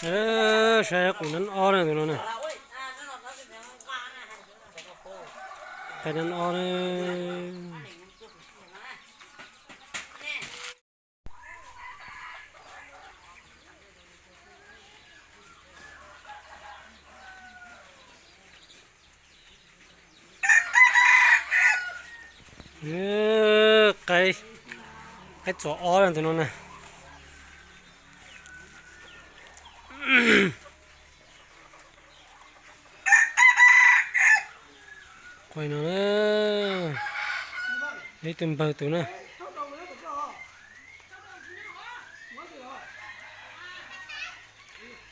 Saib qus nab ob na tus no na. Qaib nab ob na. Qaib, qaib txuas ob na tus no na. Qhov no na, ib tug npawg tus na.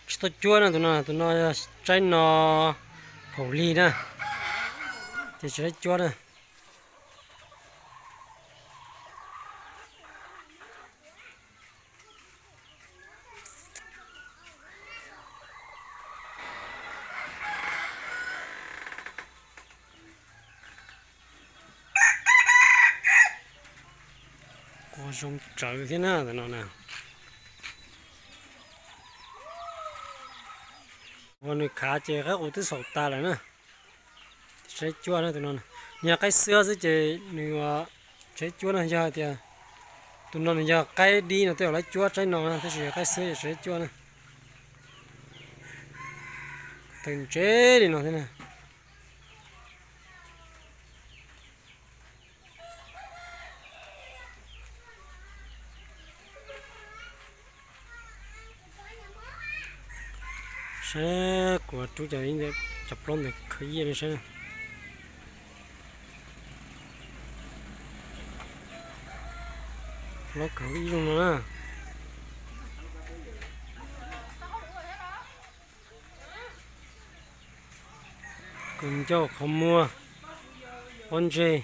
Tsis tau cuab na tus no, tus no yog tsaib no phaum lig na, ces tsis tau cuab na. Qua zoo tsawv thiab na tus no na. Ua nws khav ces qaib qus twb xaum tas lawm na. Tsis tau cuab na tus no, nws yog qaib xwb xwb ces nws tsis tau cuab na, yog hais tias tus no nws yog qaib dib no tej zaum lawv cuab tsaib no na, tab sis qaib xwb ces tsis tau cuab na. Tawg ntse li no thiab na. Saib kuv rub cov plaub ntawd khaws iab li saib. Plaub khaws ib zoo no na. Kaus ncauj, qhov muag, pob ntseg,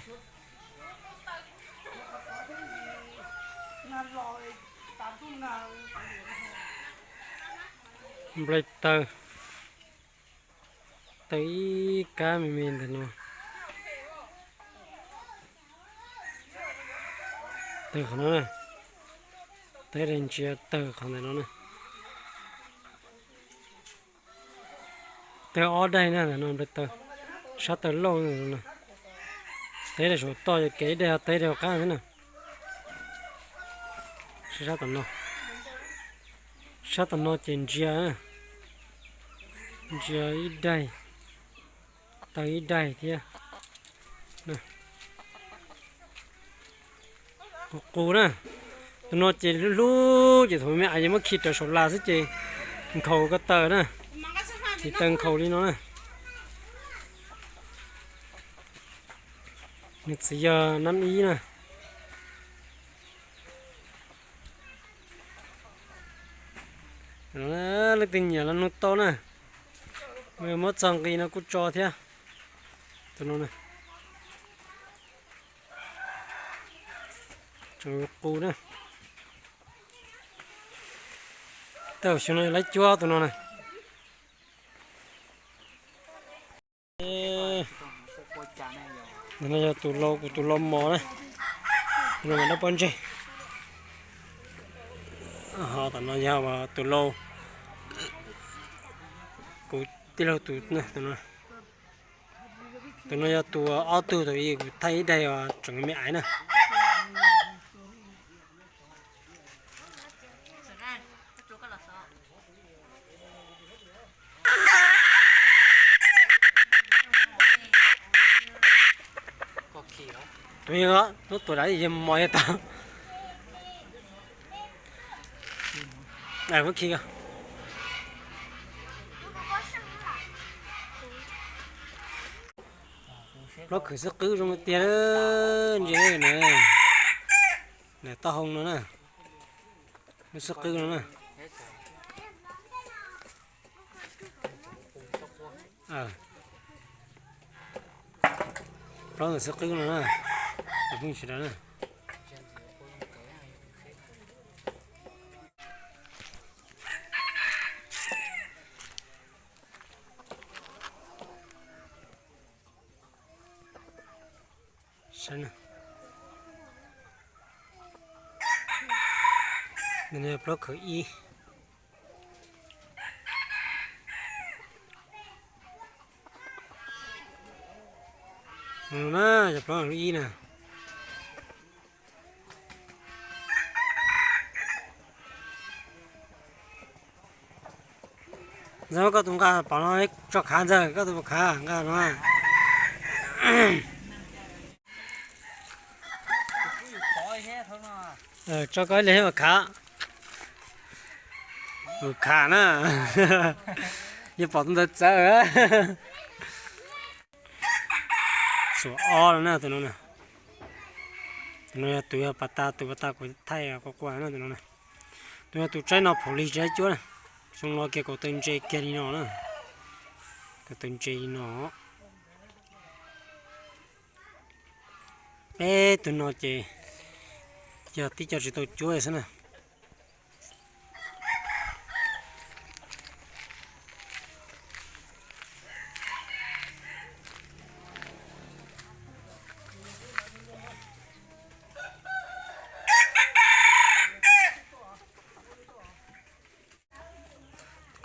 nplai taw, taw ib kab me me ntawm no. Tawg qhov no na, tawg daim ntsia tawg qhov ntawm no na. Tawg ob daig na, ntawm no nplai taw, sab taw lauj na. Teb daim saum toj, yog kev ib daig ho teb daim hauv qab thiab na. Sab tom no, sab tom no ces ntsia, ntsia ib daig, taw ib daig thiab. Qus qus na, tus no ces hlub hlub ces thaum me me ces muab khi raws saum las xwb ces nkhaus ko taw na, ces taw nkhaus li no na. Nws txiv yog nab ib na. Leej twg nyiam los nug tau na. Muab txog nqi no kuj tso thiab. Tus no na, tseem qus na. Tej zaum xyoo no lawv cuab tus no na. Tus no yog tus lau, kuv tus lau mos na. Tus no mas dab pob ntseg. Ho tom no yog tus lau, kuv tij laug tus na. Tus no yog tus ob tug, tus ib kuv thaij ib daig tseem me aiv na. Tus ib, lub tuam dam yog mos yog tau. Plaub khwv xwb qwb zoo tiag, ntsia na, taub hau no na, lub xwb qwb no na. Plaub ntawm xwb qwb no na, pheej sawv daws na. Saib na, plaub khwv ib. Na, cov plob lub ib na. Ntxawg, koj tus nqa pom no tso khav, Ntxawg, koj tus khav nqa no. Tso koj ib leeg ua khav. Ua khav na. Yog pom tus ntawd txawv. Xuas ob no na tus no na. Tus no yog tus yog pas tas, tus pas tas kuv thaij quaj quaj no tus no na. Tus yog tus tsaib no phaum lig tsis cuab na. Xyoo no kiag kaus taw ntse kiag li no na. Kaus taw ntse li no. Peb tug no ces yog tib co tsis tau cuab xwb na.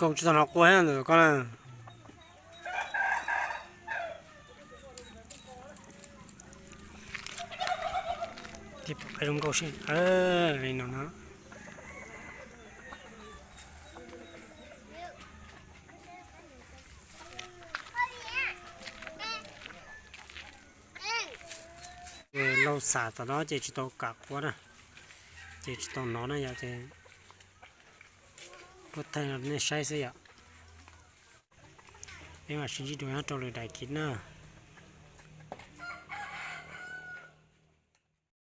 Koj tsis tau hnov quaj ntawm koj na. Tib pom qab zoo nkauj sib li no na. Lauj xam tom no ces tsis tau kam quaj na, ces tsis tau hnov na yom, ces kuv thaij nej saib xwb yom. Peb mam sib ntsib dua nyob rau lwm daim clip na.